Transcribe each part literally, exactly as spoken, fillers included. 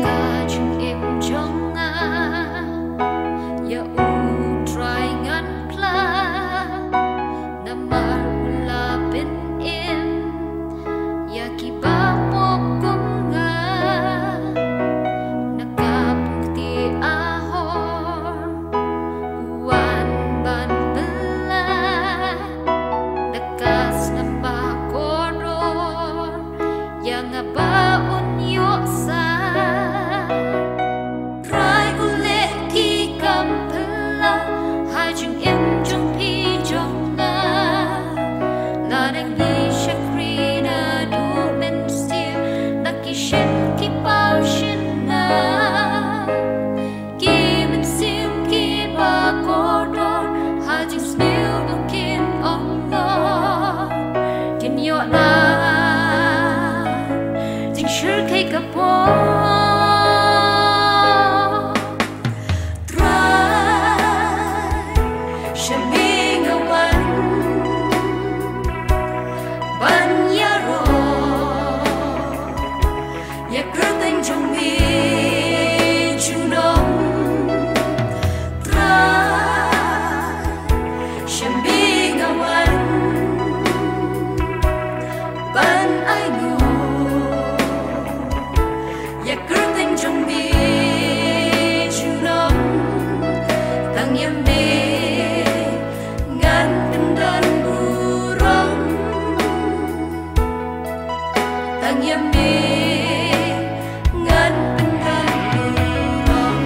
Ka jingim jong nga ïa u Trai ngan phla, namar u la pynim ïa kiba pop kum nga. Na ka pukti ahor u wan ban bylla da ka snam ba kordor ïa nga ba un ïoh sah. Trai u leh ki kam phylla ha jingim jong phi jong nga. Lada ngi shakri naduh mynsiem, na ki shin ki paw shin na ki mynsiem kiba kordor ha jingsniew ba kin ym lor, kin ïoh lad jingshyrkhei ka por. Trai, sha me nga wan ban ïaroh ïa ka kyrteng jong me junom. Trai, sha me nga wan ban ainguh ïa ka kyrteng jong me junom. Tang ïa me ngan pyndon burom. Tang ïa me ngan pyndon burom.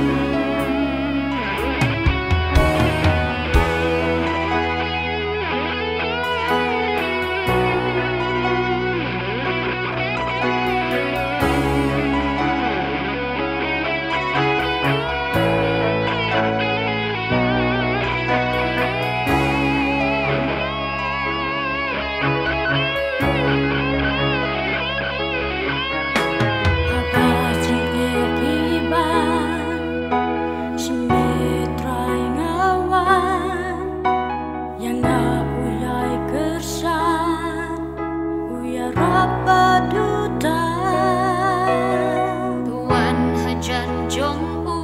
Ïa nga u ïai kyrshan, u ïarap bad u dap. Wan hajan jong u,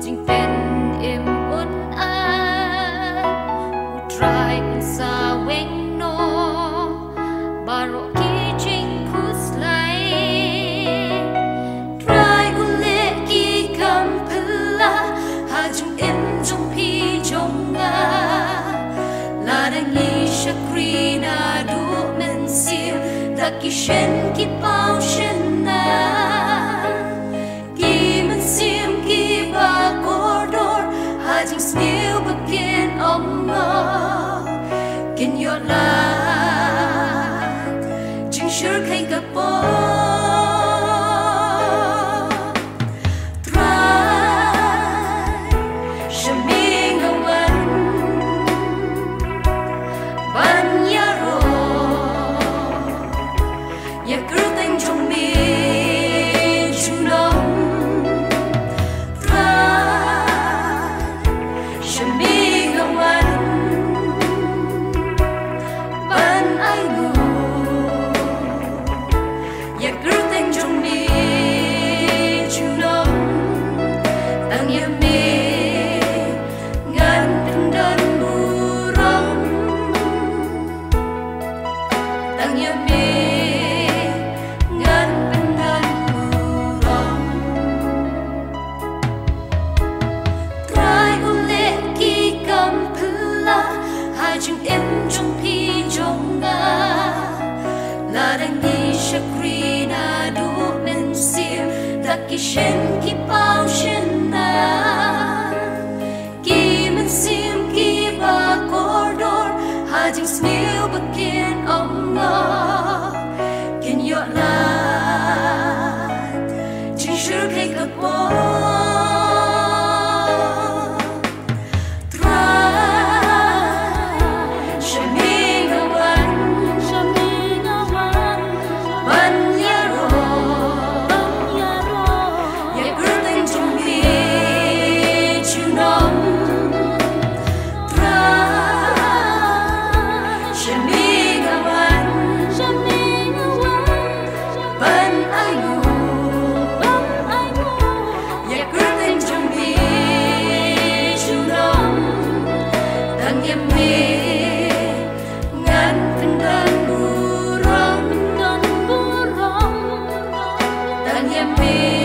jingpynim un ai, u Trai un sa weng noh baroh ki jingkhuslai. Trai u leh ki kam phylla ha jingim jong phi jong nga. Lada ngi shakri naduh mynsiem da ki shin ki paw shin na ki mynsiem kiba kordor ha jingsniew ba kin ym lor, kin ïoh lad jingshyrkhei ka por. Trai, sha me nga wan ban ïaroh ïa ka kyrteng jong me phi.